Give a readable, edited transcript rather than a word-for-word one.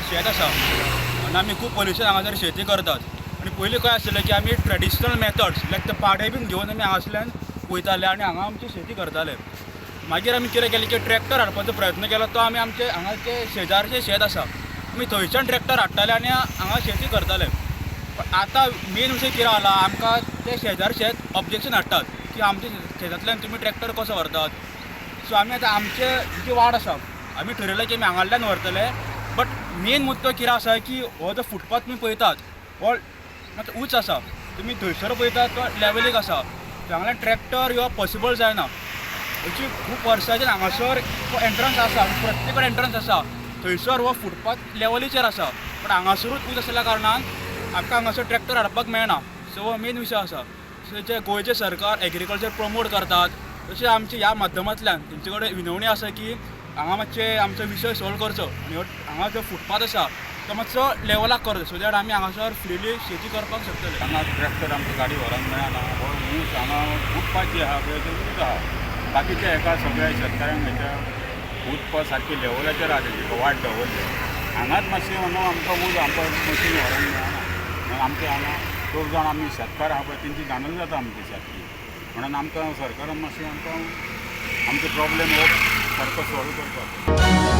शेत आसा आनी आमी खूब पयलींच्यान हांगासर शेती करतात. आनी पयलीं कशें आशिल्लें की आमी ट्रेडिशनल मेथड्स लायक ते पाडे बीन घेवन आमी हांगासरल्यान वयताले आनी हांगा आमची शेती करताले. मागीर आमी कितें केलें की ट्रॅक्टर हाडपाचो प्रयत्न केलो. तो आमी आमचे हांगाचे शेजारचें शेत आसा, आमी थंयच्यान ट्रॅक्टर हाडटाले आनी हांगा शेती करताले. पण आतां मेन विशय कितें जाला, आमकां ते शेजार शेत ऑब्जेक्शन हाडटात की आमच्या शेतांतल्यान तुमी ट्रॅक्टर कसो व्हरतात. सो आमी आतां आमचे जी वाड आसा आमी ठरयलें की आमी हांगांतल्यान व्हरतले. बट मेन मुद्दो कितें आसा की हो जो फुटपाथ तुमी पळयतात हो मातसो उंच आसा, तुमी थंयसर पळयतात तो लेवलीक आसा. हांगांतल्यान ट्रॅक्टर येवप पॉसिबल जायना. अशी खूब वर्सांच्यान हांगासर एंट्रन्स आसा, प्रत्येक कडेन एंट्रन्स आसा, थंयसर हो फुटपाथ लेवलीचेर आसा, बट हांगासरूच उंच आसल्या कारणान आमकां हांगासर ट्रॅक्टर हाडपाक मेळना. सो हो मेन विशय आसा. सो जे गोंयचें सरकार एग्रीकल्चर प्रमोट करतात तशें आमचे ह्या माध्यमांतल्यान तेंचे कडेन विनवणी आसा की हांगा मातशें आमचो विशय सोल्व करचो आनी हो हांगा जो फुटपाथ आसा तो मातसो लेवलाक करचो, सो that आमी हांगासर फ्रिली शेती करपाक शकतले. हांगा ट्रॅक्टर आमकां गाडी व्हरोंक मेळना. हो ऊस हांगा फुटपाथ जी आहा पळय ती ऊंच आहा. बाकीच्या हेका सगळ्या शेतकाऱ्यांक हेच्या फुटपाथ सारकी लेवलाचेर आहा, तेजी वाट दवरली. हांगाच मातशें म्हणून आमकां ऊस आमकां मशीन व्हरोंक मेळना. म्हणून आमचे हांगा चड जाण आमी शेतकार आहा पळय तेंची धांदल जाता आमची सारकी. म्हणून आमकां सरकारान मातशें आमकां आमचो प्रॉब्लेम हो सारको सॉल्व करपाक.